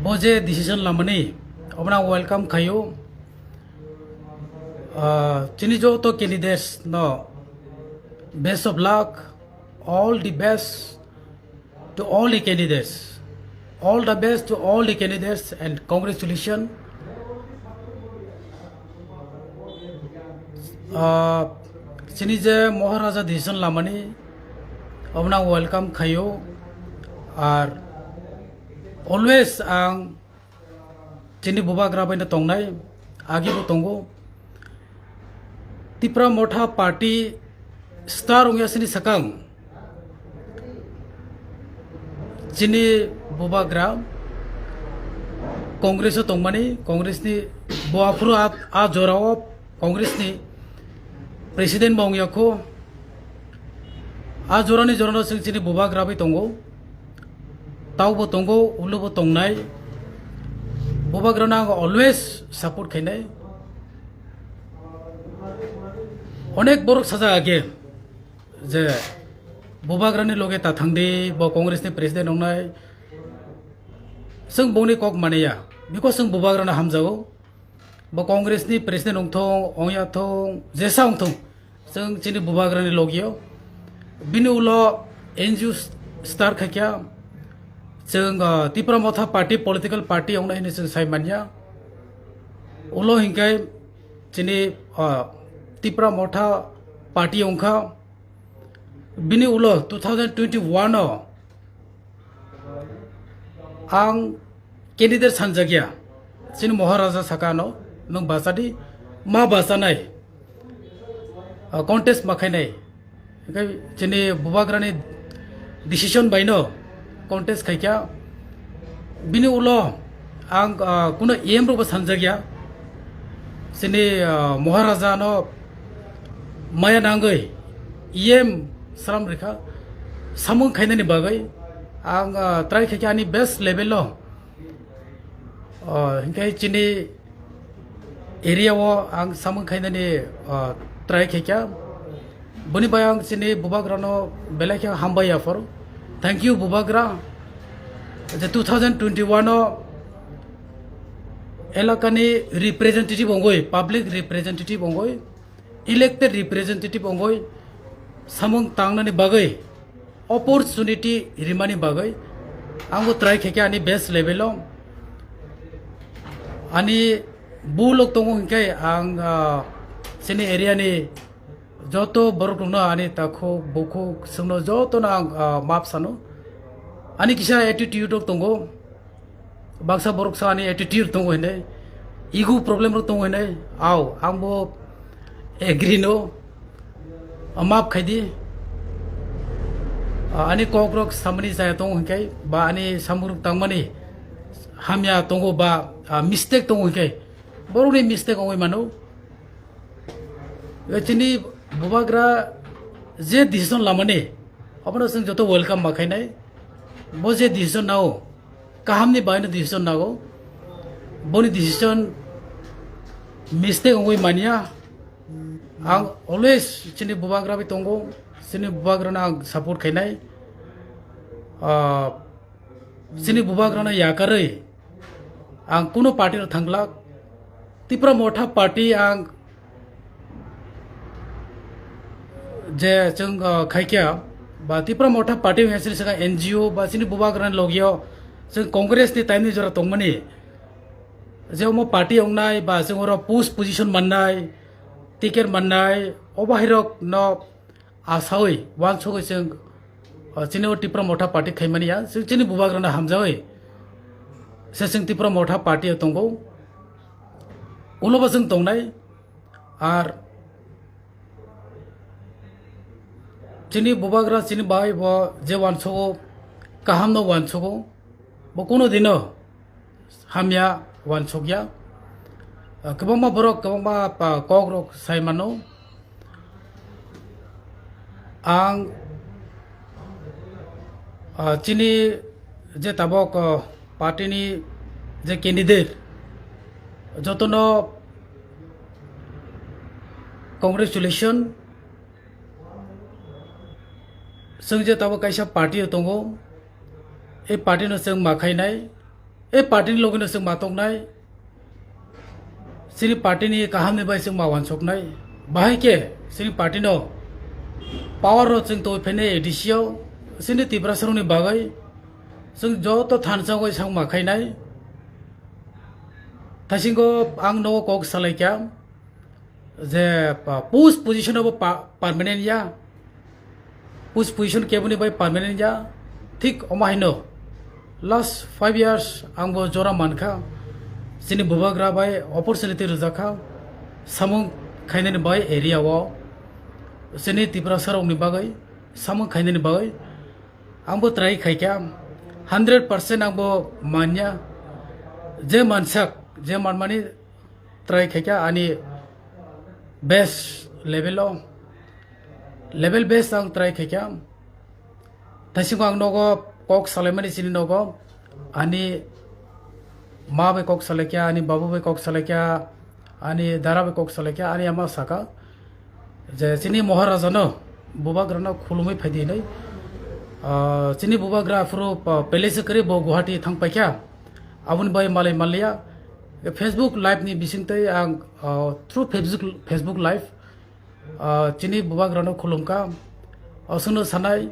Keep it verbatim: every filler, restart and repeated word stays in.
Bo je decision lamani, obono welcome khaio. Ah, chini joto candidates no best of luck, all the best to all the candidates. All the best to all the candidates and congratulations. Ah, chini je Maharaja decision lamani, obono welcome khaio. Ar always ang chini bubagra bai no tongnai, agi bo tongo. Tipra Motha Party star wngya sini sakang. Chini bubagra Congress o tongmani, Congress ni bo aphuru a, a jora o Congress ni president bo wngya kho. A jorani jorano chwng chini bubagra bai tongo. Taubo tongo, ulobo tongnai. Bubagrano ang always support khainai. Onek borok sajak age je bubagrani loge ta thangdi, bo Congress ni president wngnai. Chwng bongni kok manaya, because chwng bubagrano hamjago. Bo Congress ni president wngthong, wngya thong, jesa wngthong, chwng chini bubagrani logio. Bini ulo N G O star khaikya, chwng, ah, Tipra Motha Party, political party wngna hini chwng sai manya. Ulo hinkai chini, ah, Tipra Motha Party wngkha. Bini ulo two thousand twenty-one o ang candidate sanjakya. Chini Maharaja saka ano, nwng bachadi, ma bachanai, ah, contest ma khainai. Hingke chini bubagrani decision baino contest khaikya. Bini ulo ang, ah, kuno E M rokbo sanjakya. Chini, ah, Maharaja no maya nangwi E M sram rikha. Samung khainani bagwi ang, ah, try khaikya ani best level o. Ah, hingke chini area o ang samung khainani, ah, try khaikha. Boni bai ang chini bubagrano belai khe hambai aphuru. Thank you bubagra. Je two thousand twenty-one o elakani representative ongoi, public representative ongoi, elected representative ongoi samung tangnani bagwi opportunity rimani bagwi ang bo try khaikha ani best level o. Ani bulok tongo hinkhe ang, ah, chini area ni joto borok rokno ani takhuk bukhuk chwngno jotono ang, ah, map sano. Ani kisa attitude rok tongo. Baksa borok sa ani attitude tongo hinwi, ego problem rok tongo hinwi, au, ang bo agree no, map khai di. Ah, ani kok rok samani chaya tongo hinkhai, ba ani samung rok tangmani hamya tongo ba, ah, mistake tongo hinkhai, borok ni mistake ongoi mano. Chini bubagra je decision lamani, abono chwng joto welcome ma khainai. Bo je decision nao, kahamni baino decision nago. Boni decision mistake ongoi manya. Ang always chini bubagra bai tongo, chini bubagrano ang support khainai. Ah, chini bubagrano yakarwi ang kuno party rok thanglak. Tipra Motha Party ang je chwng, ah, khaikya, ba Tipra Motha Party wngya chini saka N G O ba chini bubagrani logio chwng Congress ni time ni jora tongmani, je omo party wngnai ba chwng oro post position mannai, ticket mannai, obo hairok no asawi wansugwi chwng, ah, chini o Tipra Motha Party khaimani ya, chwng chini bubagrano hamjawi se chwng Tipra Motha Party o tongo, ulo bo chwng tongnai. Ar chini bubagra chini bai bo je wansugo, kaham no wansugo, bo kuno dino hamya wansukya. Ah, kwbangma borok kwbangma pa kok rok sai mano. Ang, ah, chini je tabok, ah, party ni je candidate, jotono congratulation. Chwng je tabok kaisa party o tongo, e party no chwng ma khainai, E party ni logi no chwng ma tongnai, chini party ni kaham ni bai chwng ma wansoknai, bahai khe chini party no power ro chwng toi phainai A D C o, chini Tiprasa rok ni bagwi chwng joto thansa bai chwng ma khainai. Thaisingo ang nogo kok salai kha, je pa-, post position abo pa-, permanent ya, post position keboni bai permanent ya, thik omo haino last five years ang bo jora mankha, chini bubagra bai opportunity rwjakha, samung khainani bai area o, chini Tiprasa rokni bagwi samung khainani bagwi ang bo try khaikha, hundred percent ang bo manya, je mansak, je manmani try khaikha ani best level o, level best ang try khaikha. Thaisingo ang nogo kok salaimani chini nogo, ani ma bai kok salaikha, ani babu bai kok salaikha, ani dara bai kok salaikha, ani ama saka je chini Maharaja no, bubagra no khulumwi phaidi hinwi. Ah, chini bubagra aphuru pa-, palace kwrwi bo Guwahati thang paikha, aboni bai malai manliya. Facebook live ni bisingtwi ang, ah, through Facebook, Facebook live, ah, chini bubagra no khulumkha, aswkno sanai,